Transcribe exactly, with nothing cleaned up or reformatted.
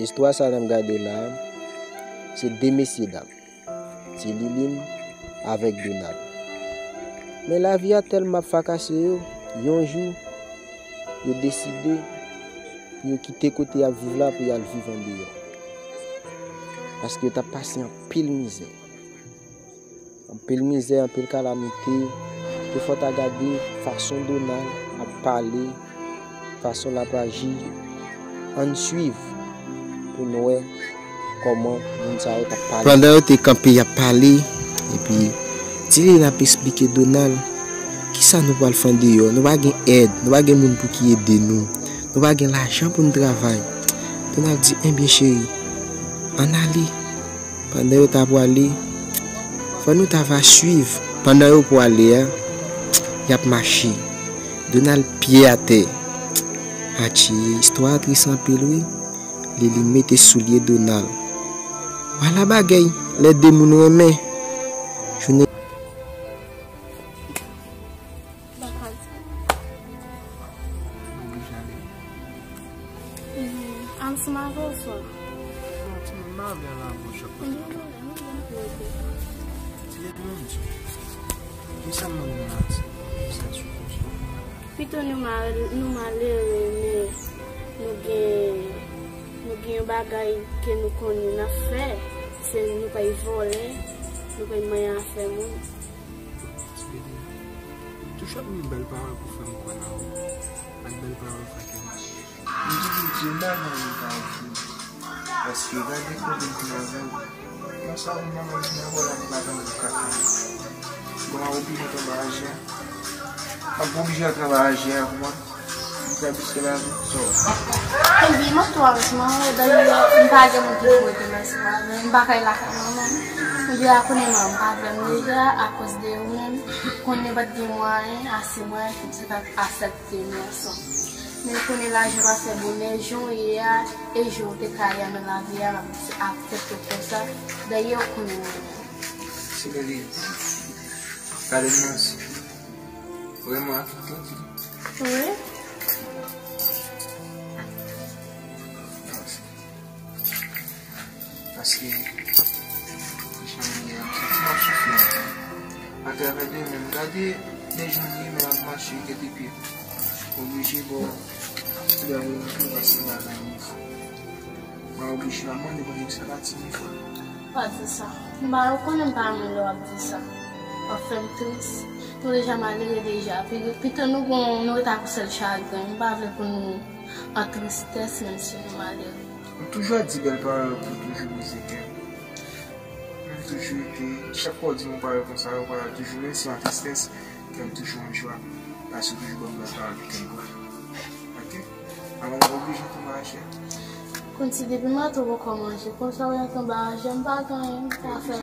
Istwa sa n ap gade la, se de mesye dam. Se Liline avèk Donald. Men lavi a tèlman ap frakase yo, yon jou, yo deside pou yo kite kote y ap viv la pou y al viv andeyò. Paske yo t ap pase anpil mizè. Anpil mizè, anpil kalamite. Te fò ta gade fason Donald ap pale, fason l ap aji. Ann swiv pou n wè kòman moun sa yo t ap pale. Pandan yo te kanpe, y ap pale, epi Tilly ap esplike Donald kisa nou pral fè andeyò. Nou pa gen èd, nou pa gen moun pou ki ede nou. Nou pa gen lajan pou n travay. Donald di, "Enben, cheri, ann ale." Pandan yo ta pwale, fò nou ta va swiv. Pandan yo pwale a, y ap mache. Donald pye atè. Atchè, istwa a tris anpil wi. Lili mete soulye Donald. Vwala bagay, lè de moun renmen. Jounen Baka di. Mwen oblije ale. Mhm. Ann ansanm avè w swa. Non, timoun, m pa vle al avè w chak kote. Mwen vle, mwen vle, mwen vle. Ti lè mwen di. Kisa m mande la, ti? Kisa sou konsa? Pito nou mal-, nou malere, men nou gen, nou gen yon bagay ke nou konnen n ap fè. Se nou pa vòlè, nou pa manyen afè moun. Ti Lili, toujou ap gen bèl pawòl pou fè m kwè nan ou, ak bèl pawòl pou fè kè m. M di Bondye m pa gen anyen pou di. Paske gade kote m te avè w. Konsa ou manman di nan vòlè m pa gen anyen pou ka fè. Bon, a oblije tonbe aje a. M ap oblije al travay aje a pou mwen. Sa piske lavi. So. Ebyen, m ap tou avèk manman w, dayè, m pa gen moun ki pou rete nan espwa avè m. M pa kay lakay manman m. Ebyen, a konnen manman m pa vle m deja, akoz de ou menm. Konnen pa t gen mwayen, ase mwayen, pou m te ka aksepte nou ansanm. Men konnen lajan pa fè bonè, jan w ye a, e jan w te ka ye a nan lavi a, m ap aksepte w konsa. Dayè, ou konnen mwen menm. Se gade, gade m nan zye. Vrèman, ak tout tande. Wi. Paske, jan m ye a, m santi m ap soufri anpil. Atravè de menm, gade de jan m ye, men ap mache, gade pye. Oblije, bon, gade nan tou, paske bagay nouvo. Mwen oblije la mande Bondye sa pa ti nèg la. Pa di sa. M pa, ou konnen m pa renmen lè w ap di sa. W ap fè m tris. Nou deja malere deja. Pi, pito nou gon, nou ret ak yon sèl chagren. M pa vle pou nou an tristès, menm si nou malere. M toujou ap di bèl pawòl pou toujou brize kè m. M toujou rete, chak fwa w di m yon pawòl konsa, yon pawòl toujou, menm si an tristès, kè m toujou an jwa. Paske w toujou ban m bèl pawòl pou kè m kontan. Ok? Avan m oblije tonbe aje. Konn si depi maten w poko manje, konsa w tonbe aje, m pa gen anyen m ka fè.